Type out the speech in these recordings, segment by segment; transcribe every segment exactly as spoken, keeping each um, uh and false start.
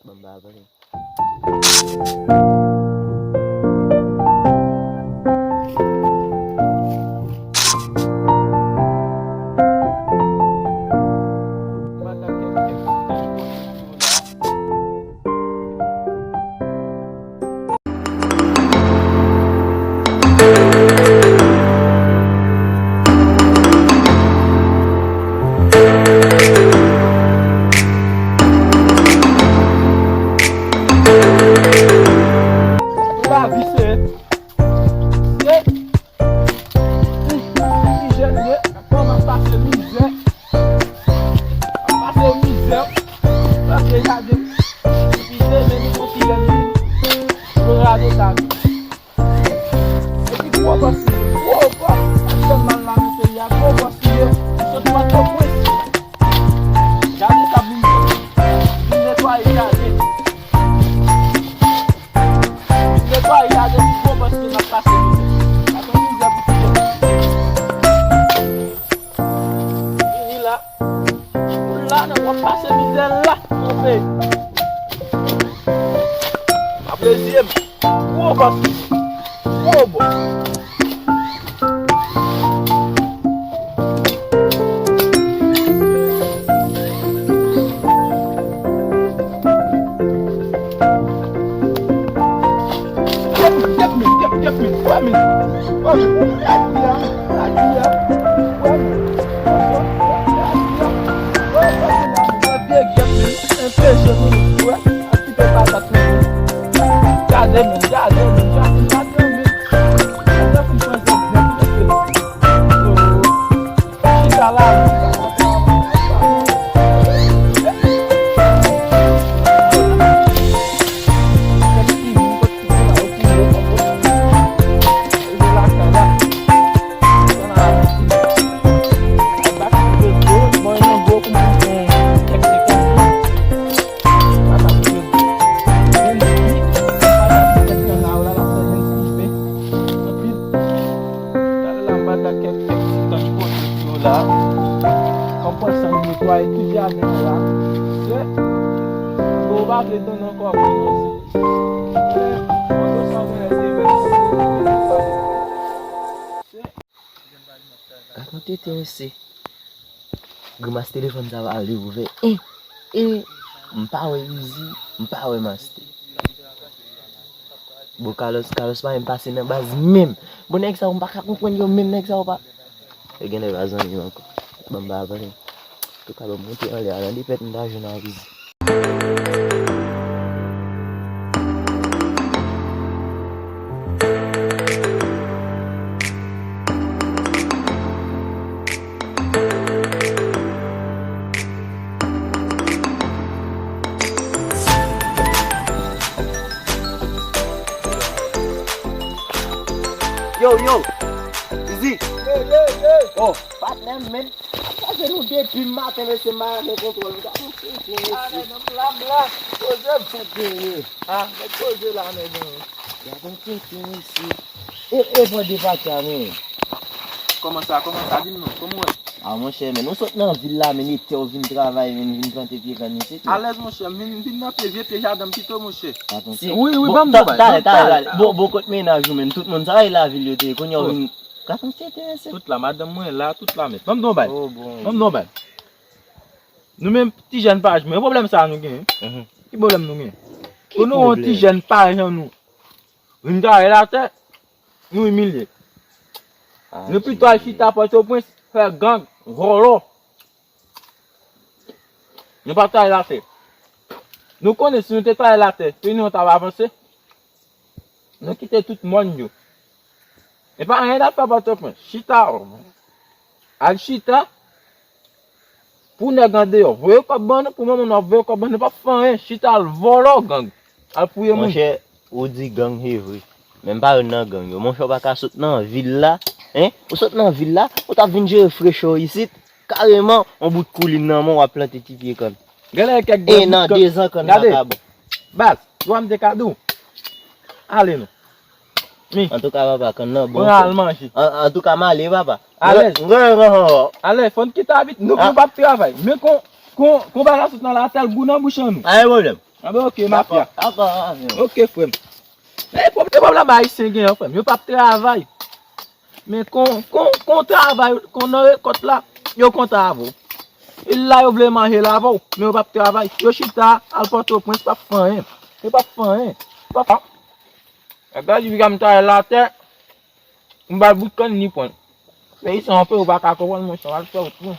Bon, ba vre. Lavi se, se, m, m jèn, wi, kòman m pase mizè. M pase mizè. Paske gade, epi demen nou konn ki lè nou, nou radotay. Epi gwo bòs li ye, gwo bòs. Ak fè mal la nan peyi a, gwo bòs li ye. Li sot Pòtoprens. Gade sa m vin fè. Vin netwaye jardin. Vin netwaye jardin pou gwo bòs li nan pase mizè. Ap pran mizè pou tout. Vini la. Ou la nan w ap pase mizè la, monchè. Pa plezi m. Gwo bòs. Gwo bòs. Get men, get men, get men, get men. Wè men. Wè men. Gad li a. Gad li a. Wè men. Gad li a. Wè men. Gade, get men. Wè. Enpeche nou. Wè. Ap kite patat nou. Gade men. Gade men. Gade men. Gade men. Gade men. Gade men. Chita la. Talè la m pa t ak kèk, kèk ti tach kote yo la. Kòm pran san m netwaye tout jaden an la. Se, bon, ou pa vle tann ankò, men non, se, se, foto sa mwen se vè. Se. Gad yon tete mesye. Grimas telefòn sa va al ouvè. E, e, m pa wè Izi, m pa wè Master. Bon, Carlos, Carlos pa menm pase nan baz menm. Bon, nèg sa yo, m pa ka konprann yo menm, nèg sa yo pa. Yo genlè pa zanmi m ankò. Ban m pa pale. Antouka, ban m monte anlè a, nan de pèt m ta jwenn ak Izi. Yo, yo! Izi! Ye, ye, ye! Oh, patnè m, men! Ap chache nou depi maten, mesye, m pa gen kontwòl. Gad yon tenten, mesye. Ale, non, m la, m la. Poze m. Sa k genyen? Ah, mèt poze la, nèg, non. Gad yon tenten, mesye. E, e, pran de pati a, men. Kòman sa, kòman sa? Di m non, kòman w wè? Ah, monchè, men, ou sot nan vil la, men, etè w vin travay, men, vin plante pye kann, se tou. Alèz, monchè, m vin, m vin nan pye, vye pye jaden m pito, monchè. Wi, wi, bon, ban m ta-, di w bagay, talè, ban m talè, talè. Bon, bon, kot mennaj ou, men, tout moun, sa va, e lavil yo te ye, kounye a w vin Gad yon ti enterese. Tout la, madanm mwen la, tout la mèt. Ban m di w yon bagay. Oh, bon. Ban m di w yon bagay. Nou menm, ti jèn pa j mwen, e pwoblèm sa a nou genyen. Mhm. Ki pwoblèm nou genyen? Pou nou wè yon ti jèn pa jan nou vin gade l atè, nou imilye. Ah, nou pito al chita Pòtoprens, fè gang, vòlò. Nou pa travay latè. Nou konnen si nou te travay latè, peyi nou an t ap avanse. Nou kite tout mòn yo. E pa anyen n ap fè Pòtoprens. Chita. Al chita. Pou nèg andeyò voye kòb ban nou, pou manman nou ap voye kòb ban nou, n ap fè anyen. Chita al vòlò gang. Al touye moun. Monchè, ou di gang, se vre. Men m pa youn nan gang yo. Monchè, w pa ka sot nan vil la. Hein? Ou sot nan vil la, ou t ap vin jere frechè w isit. Kareman, yon bout koulin nan men w, w ap plante ti pye kann. Genlè kèk grenn bout kann. E nan dezan kann nan ka bon. Baz, twa m te ka di w. Ale non. Mi. Antouka, papa, kann nan bon. Mwen al manje. An, antouka, m ale, papa. Alèz. Mwen, mwen, mwen, mwen. Alèz, fò n kite avèk nou, nou p ap travay. Men kon, kon, kon bagay la sot nan latè, l gou nan bouch an nou. Pa gen pwoblèm. Anben, ok, mafya. Dakò, dakò, mafya. Ok, frè m. E pwob-, e pwoblèm Ayisyen genyen, frè m. Yo p ap travay. Men kon, kon, kon travay, kon nan rekòt la, yo kontan avè w. E la yo vle manje la avè w, men yo p ap travay. Yo chita, al Pòtoprens, p ap fè anyen. Yo p ap fè anyen. P ap fè. Gade, piga m ta al atè, m ba l bout kann li pran. Peyi sa anpe, ou pa ka konprann, monchè, w al fè wout mwen.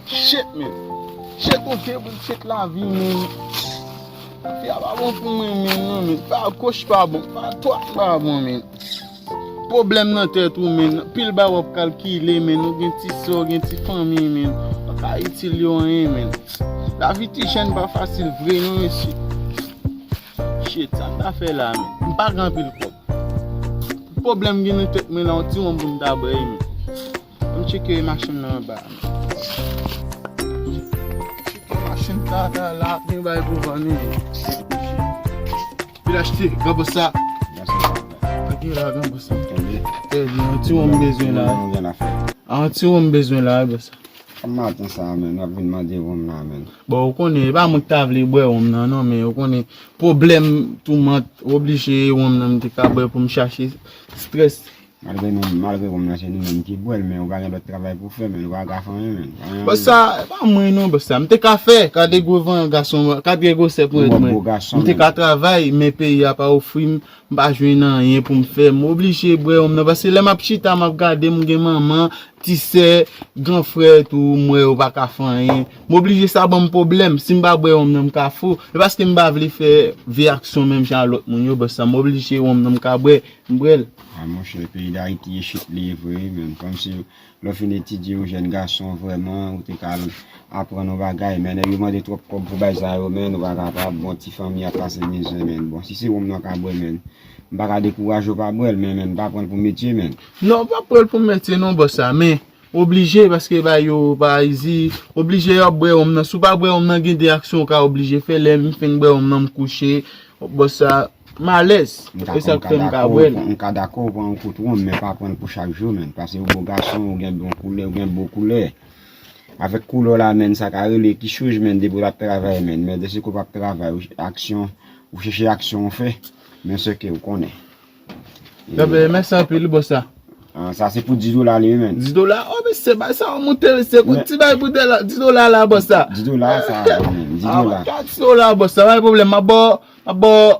Shit, man. Shit, ou te pou shit lavi, man. Fi a pa bon pou mwen, man, non, man. Pa goch pa bon, pa dwat pa bon, man. Pwoblèm nan tèt ou, man. Anpil bagay w ap kalkile, man. Ou gen ti sè, ou gen ti fanmi, man. Ou pa ka itil yo anyen, man. Lavi ti jèn pa fasil vre, non, mesye. Shit, sa m ta fè la, man? M pa gen anpil kòb. Pwoblèm gen nan tèt mwen la, yon ti wonm pou m ta bwè, man. Ann tcheke machin nan anba. Tcheke machin tata la, ap gen bagay pou vann wi. Vin achte, gran bòs sa. Gade la, gran bòs sa. Tande. Tande, yon ti wonm bezwen la. Yon ti wonm bezwen la, gran bòs sa. Kòm maten sa a, menn, w ap vin mande wonm nan, menn. Bon, ou konnen, e pa mwen ki ta vle bwè wonm nan, non, men ou konnen, pwoblèm, toumant, oblije wonm nan m te ka bwè pou m chache strès. Malgre nou, malgre wonm nan se nou menm ki bwè l, men ou pa gen lòt travay pou fè, men ou pa ka fè anyen, men. Bòs sa, e pa mwen non, bòs sa. M te ka fè, gade gwo van gason, gade gwosè pou ret mwen. M te ka travay, men peyi a pa ofri m, m pa jwenn anyen pou m fè. M oblije bwè wonm nan, paske lè m ap chita, m ap gade, m gen manman, ti sè, gran frè tou, m wè yo pa ka fè anyen. M oblije sa ban m pwoblèm. Si m pa bwè wonm nan, m ka fou. E paske m pa vle fè vye aksyon menm jan a lòt moun yo, bòs sa. M oblije wonm nan, m ka bwè. M bwè l. A monchè, peyi Dayiti e shit li ye vre, menn. Kòmsi lè w fin etidye, ou jèn gason, vrèman, ou te ka al aprann yon bagay, men nèg yo mande twòp kòb pou bagay sa yo, menn, ou pa kapab. Bon, ti fanmi ap pase mizè, menn. Bon, si se wonm nan w ka bwè, menn, m pa ka dekouraje w pa bwè l, men, menn, pa pran l pou metye, menn. Non, pa pran l pou metye, non, bòs sa, men oblije, paske bagay yo pa izi, oblije y ap bwè wonm nan. Si w pa bwè wonm nan, gen de aksyon w ka oblije fè, lè m fin bwè wonm nan, m kouche, bòs sa, m alèz. E sa k fè m ka bwè l. M ka dakò w pran yon kout wonm, men pa pran l pou chak jou, menn. Paske ou bo gason, ou gen bon koulè, ou gen bo koulè. Avèk koulè w la, menn, sa ka rele ki chouj, menn, depi w ap travay, menn. Men depi w ap travay, ou aksyon, ou chèche aksyon w fè, men se ke w konnen. Enben, mèsi anpil, bòs sa. Ah, sa se pou dis dola li, menn. Dis dola? Oh, mesye, bay sa w moute, mesye. Kout ti bay pou dis dola la, bòs sa. Dis dola sa, menn. Dis dola. Ah, dis dola, bòs sa, pa gen pwoblèm. M ap ba w, m ap ba w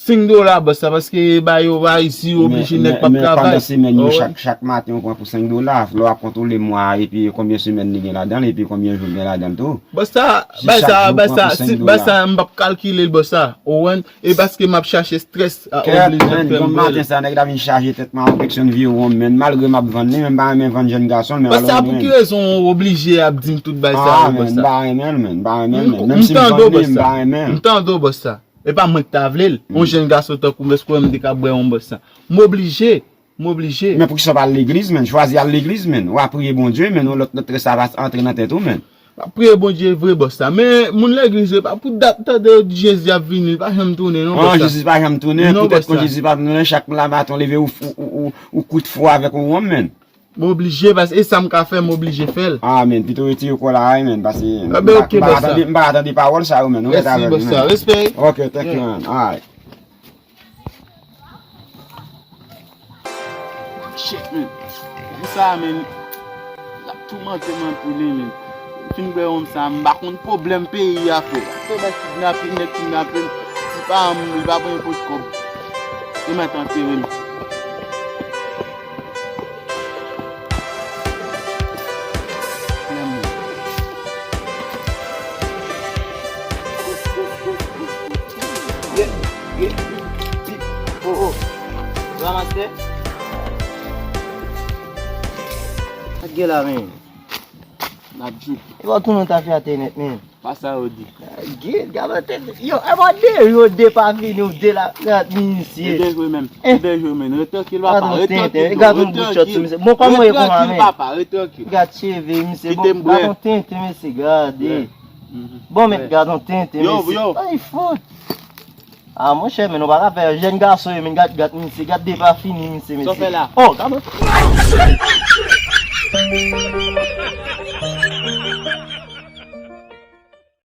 senk dola, bòs sa, paske ba yo pa isi, yo oblije nèg p ap travay. Men pandan semèn yo, chak, chak maten, ou pran pou senk dola. Lè w ap kontwole mwa a, epi konbyen semèn li gen ladan l, epi konbyen jou l gen ladan l tou. Bòs sa, bay sa, bay sa, bay sa, m p ap kalkile l, bòs sa. Ou konprann? E paske m ap chache strès, a, oblije fè m bwè l. Kèt, menn, granm maten sa, nèg la vin chaje tèt mwen avèk yon vye wonm, menn. Malgre m ap vann li, men m pa renmen vann jèn gason, men alò, menn. Bòs sa, pou ki rezon ou oblije ap di m tout bay sa yo, bòs sa? Ah, menn, m pa renmen l, menn, m pa renmen l, menn. Menm si m vann li, m pa renmen l. M tande w, bòs sa. E pa mwen ki ta vle l. Yon jèn gason tankou m, èske w wè m te ka bwè yon bòs sa? M oblije, m oblije. Men poukisa w pa al legliz, menn? Chwazi al legliz, menn. W a priye Bondye, menn. Yon lòt, lòt rès sa va antre nan tèt ou, menn. M ap priye Bondye vre, bòs sa. Men moun legliz yo, pa pou dat tande yo di Jezi ap vini, li pa janm tounen non, bòs sa. Non, Jezi pa janm tounen. Petèt kon Jezi pa tounen, chak lamaten w leve, ou, ou, ou, ou, ou kwit fou avèk yon wonm, menn. M oblije, paske e sa m ka fè, m oblije fè l. Ah, menn, pito retire kò w la, wi, menn, paske m pa ka tande, m pa ka tande pawòl sa yo, menn. Ou rete avèk mwen. Mèsi, bòs sa. Respè. Ok, thank you, man. Alright. Shit, man. Moun sa a, man, l ap toumante m anpil, wi, man. Fin bwè wonm sa, m pa konn pwoblèm peyi a, frè. Ap fè bay kidnape, nèg kidnape m. Ti pa m, li pa pran nenpòt kòb. Yo mèt antere m. Ye, ye, ti, oh, oh. Ramasè. Sa k gen la, men? N ap jouk. E pa tounen w ta fè atè nèt, men. Pa sa yo di. Gade, gade tèt. Yo, e pa de yo de pa vini, ou de la, gade misye. Yo de jwe menm. Yo de jwe menm. Ret trankil, papa. Ret trankil, papa. Ret trankil. Bon, kòman e konsa, men? Ret trankil, papa. Ret trankil. Gade cheve misye. Bon, gade yon tenten, mesye, gade. Bon, men gad yon tenten, mesye. Ay, fout. Ah, monchè, men nou pa ka fè jèn gason yo, men gad, gad, misye, gad depafini, misye, mesye. Sa w fè la? Oh, gad.